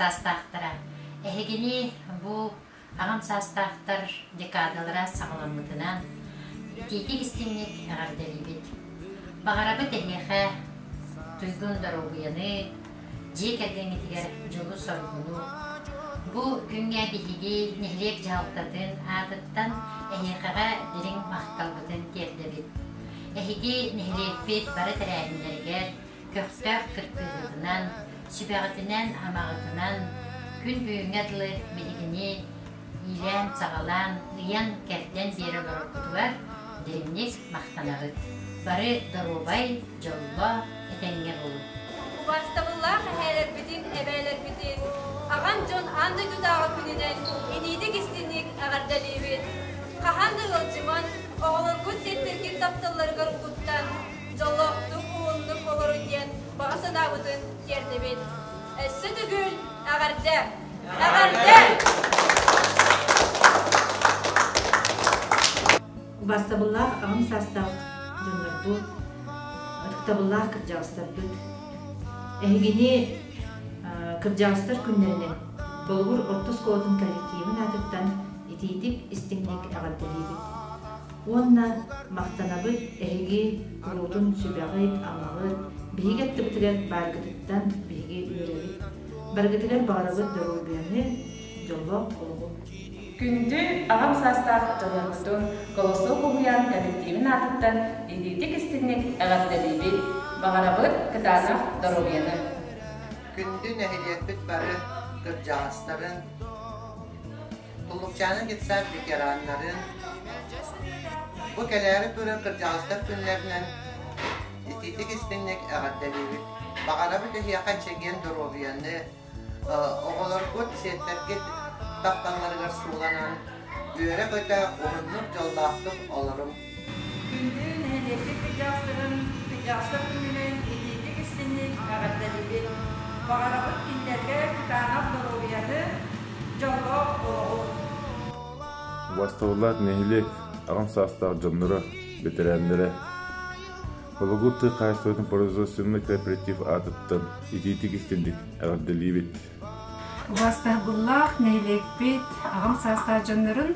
саастаахтара, эһигини бу аҕам саастаахтар декадалара саҕаламмытынан итиитик-истиҥник эҕэрдэлиибит. Баҕарабыт эһиэхэ туйгун доруобуйаны, дьиэ кэргэҥҥитигэр дьолу-соргуну. Бу күҥҥэ биһиги нэһилиэк дьаһалтатын аатыттан эһиэхэҕэ дириҥ махталбытын тиэрдэбит. Эһиги нэһилиэкпит бары тэрээһиннэригэр көхтөөх кыттыыгытынан, сүбэҕитинэн-амаҕытынан күн бүгүҥҥэ дылы биһигини иилээн-саҕалаан, ыйан-кэрдэн биэрэ олороргутугар дириҥник махтанабыт. Бары доруобай, дьоллоох, этэҥҥэ буолуҥ. Убаастабыллаах эһээлэрбитин, эбээлэрбитин аҕам дьон аан дойдутааҕы күнүнэн итиитик-истиҥник эҕэрдэлиибит. Хаһан да ыалдьыман, оҕолоргут сиэттэргит тапталларыгар угуттан, дьоллоохтук, уһуннук олорун диэн баҕа санаабытын тиэрдэбит. Өссө төгүл эҕэрдэ! Эҕэрдэ! Убаастабыллаах аҕам саастаах дьоннорбут, ытыктабыллаах кырдьаҕастарбыт, эһигини кырдьаҕастар күннэринэн Болугур орто оскуолатын коллективын аатыттан итиитик истиҥник эҕэрдэлиибит. Уонна махтанабыт эһиги куруутун сүбэҕит-амаҕыт, биһиги аттыбытыгар бааргытыттан биһиги үөрэбит. Барыгытыгар баҕарабыт доруобуйаны, дьоллоох олоҕу. Күндү аҕам саастаах дьоннорбутун Колосок уһуйаан кэлэктиибин аатыттан итиитик-истиҥник эҕэрдэлиибит, баҕарабыт кытаанах доруобуйаны! Күндү нэһилиэкпит бары кырдьаҕастарын, Туллукчааны детсад ветераннарын, бу кэлээри турар кырдьаҕастар күннэринэн итиитик-истиҥник эҕэрдэлиибит. Баҕарабыт эһиэхэ чэгиэн доруобуйаны, оҕолоргут, сиэттэргит тапталларыгар сууланан, үөрэ-көтө уһуннук дьоллоохтук олоруҥ. Күндү нэһилиэкпит кырдьаҕастарын кырдьаҕастар күнүнэн итиитик-истиҥник эҕэрдэлиибит. Баҕарабыт кинилэргэ кытаанах доруобуйаны, дьоллоох олоҕу. Убаастабыллаах нэһилиэк аҕам саастаах дьонноро, бэтэрээннэрэ, Болугур тыа хаһаайыстыбатын производственнай кооператив аатыттан итиитик-истиҥник эҕэрдэлиибит. Убаастабыллаах нэһилиэкпит аҕам саастаах дьоннорун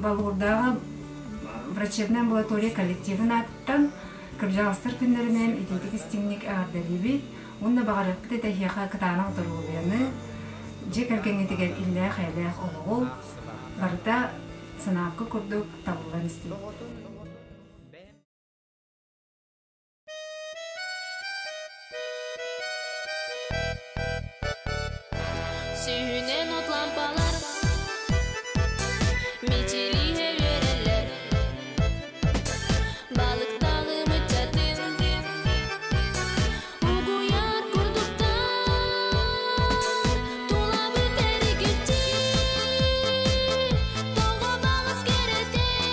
Болугурдааҕы врачебнай амбулатория коллективын аатыттан кырдьаҕастар күннэринэн итиитик-истиҥник эҕэрдэлиибит уонна баҕарыахпыт этэ эһиэхэ кытаанах доруобуйаны, дьиэ кэргэҥҥитигэр иллээх-эйэлээх олоҕу барыта санаакка курдук табыллан истин. Сүүнэн от лампалар Мичилиһэ үөрэллэр Балыктааҕы мыччатын Угуйар курдуктар Тулабыт эригиччи Тоҕо баҕас кэрэтэй.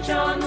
Дьон.